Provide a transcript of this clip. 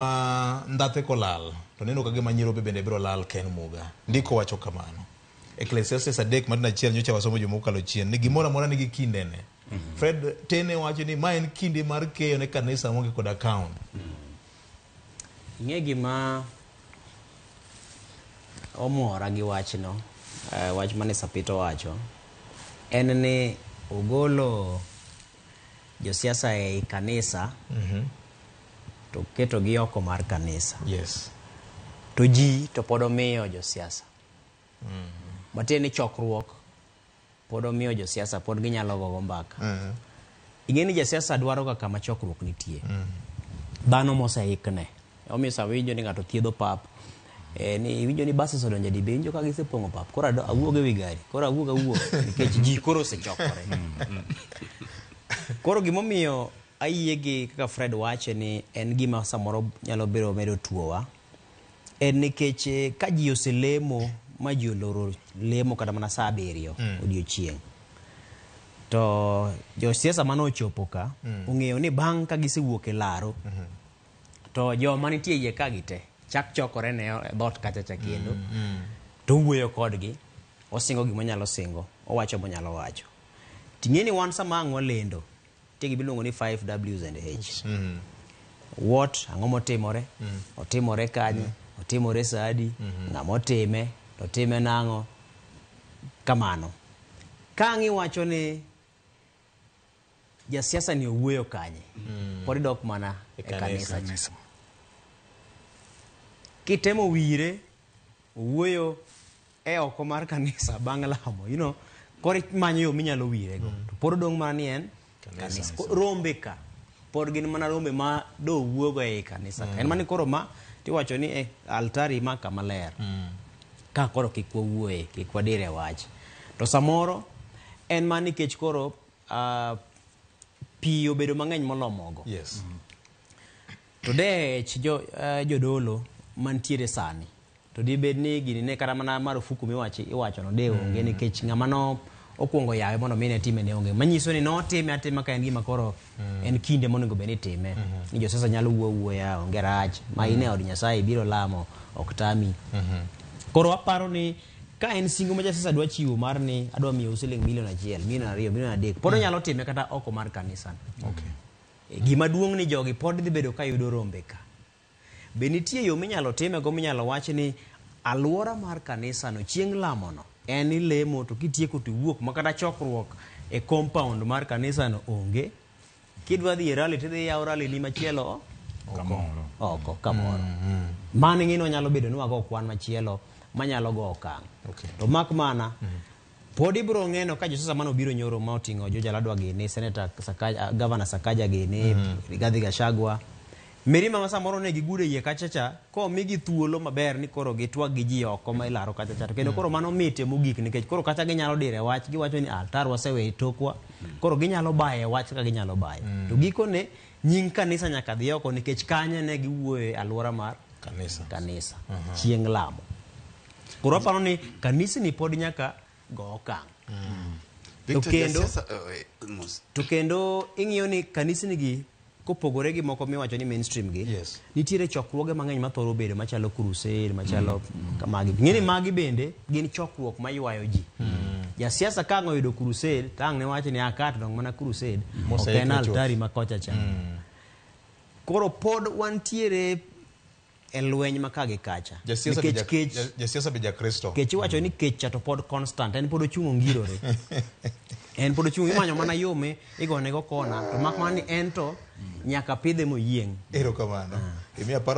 Ma ndhathe kolal, to neno ka gima nyirobe bende biro lal ka en muga. Ndiko wacho kamano. Ecclesiastes 3:1 nyocha wasomo juma mokalo chien ni gimoro amora nigi kindene. Fred Tene wacho ni ma en kinde mar keyo ne kanisa maonge kod account. Ing'e gima omora gi wachno, wach mane Sapit owacho, en ni ogolo josiasa ei kanisa to ketogi oko mar kanisa. To ji to pod omiyo josiasa. Matiende ni chokruok pod omiyo josiasa pod ginyalo gogo mbaka. Ing'e ni jasiasa dwaro ga kama chokruok nitie. Dhano moseikne. Omiyo sama iwinjo ni ng'ato thiedho pap, ni iwinjo ni buses odonjo e be iwinjo ka gisepong'o pap. Koro awuog e wi gari, koro awuog awuog nikech ji koro osechokore. Koro gimomiyo ayie gi kaka Fred wache ni en gima samoro nyalo bedo medo tuowa, en nikech ka ji oselemo ma ji oloro lemo kata mana saa 7 odiochieng', to josiasa mane ochopo ka ong'eyo ni bang' ka gisewuok e laro, to joma nitie iye ka gi te chak chokore ne e dhoot kacha cha kendo, to owuoyo kodgi, osingo gima onyalo singo, owacho monyalo wacho. Ting'e ni wan sama ang' walendo, nitie gima iluongo ni 5 W's and H. What, ang'o motimore, otimore kanye, otimore saa adi, ng'ama otime, to otime nang'o, kamano. Ka ang' iwacho ni jasiasa ni owuoyo kanye, pod idok mana e kanisa cha. Kitemo wire, owuoyo e oko mar kanisa bang' lamo, koro imanyo yo minyalo wirego. To pod odong' mana ni en kanisa. Rombe ka, pod gin mana rombe ma do wuogo ei kanisa ka. En mana ni koro ma, tiwacho ni altari ma kama ler. Ka koro kik wawuoye, kik wadire wach. To samoro, en mana nikech koro, pi obedo mang'eny molomogo. To dech jodolo mantiere sani, to dibed ni gini ne kata mana marufuku miwacho iwacho no de onge, nikech ng'ama no okuongo yawe mondo mi ne time ne onge. Manyiso ni notime atima ka en gima koro en kinde monego bed ni itime. Ni josiasa nyalo wuo wuoya, onge rach, ma in e od Nyasaye ibiro lamo, ok tami. Koro aparo ni ka en singo ma jasiasa dwa chiwo mar ni adwa miyou siling milion 1, milion 2, milion 3, pod onyalo time kata oko mar kanisa. Gima duong' ni jogi pod dhi bedo ka yudo rombe ka. Be nitie yo minyalo timego minyalo wach ni alwora mar kanisano chieng' lamono en ilemo to kitieko to iwuok ma kata chokruok e compound mar kanisano onge. Kidwa dhi e rally tidhi yawo rally ni machielo kamoro. Oko kamoro. Mano ing'e ni nyalo bedo ni wago kwan machielo manyalo go okang'. To mak mana pod ibiro ng'eno ka josiasa mane obiro nyoro ma oting'o George Aladwa gini, Senator Sakaja, Governor Sakaja gini, Rigathi Gachagua. Mirima ma samoro ne gigudo iye kacha cha, komigi thuolo maber ni koro gitwag gi ji oko ma ilaro kacha cha. To kendo koro mano mite mogik nikech koro kacha ginyalo dire wach, giwacho ni altar waseweyo e tokwa. Koro ginyalo baye wach kaka ginyalo baye. To gikone nying kanisa nyaka dhi oko nikech kanyo ne giwuoyo e alwora mar kanisa. Kanisa. Chieng' lamo. Koro aparo ni kanisni pod nyaka go okang'. Victor, jasiasa, mos. To kendo ing'iyo ni kanisni gi kopogore gi moko miwacho ni mainstream gi, nitiere chokruoge mang'eny mathoro bedo machalo crusade, machalo magi. Ng'e ni magi bende gin chokruok maywayo ji. Jasiasa ka ang' oyudo crusade, to ang' ne wach ni aka to dong' mana crusade, ok en altari ma kocha cha. Koro pod wantiere e lweny ma ka gi kacha. Nikech kech, Jasiasa be Jakristo. Kech iwacho ni kech cha to pod constant, en pod ochung' ongirore. En pod ochung', imanyo mana yo me igone go kona, to mak mana ni en to nyaka pidhe moyieng'. Erokamano. Imiya paro.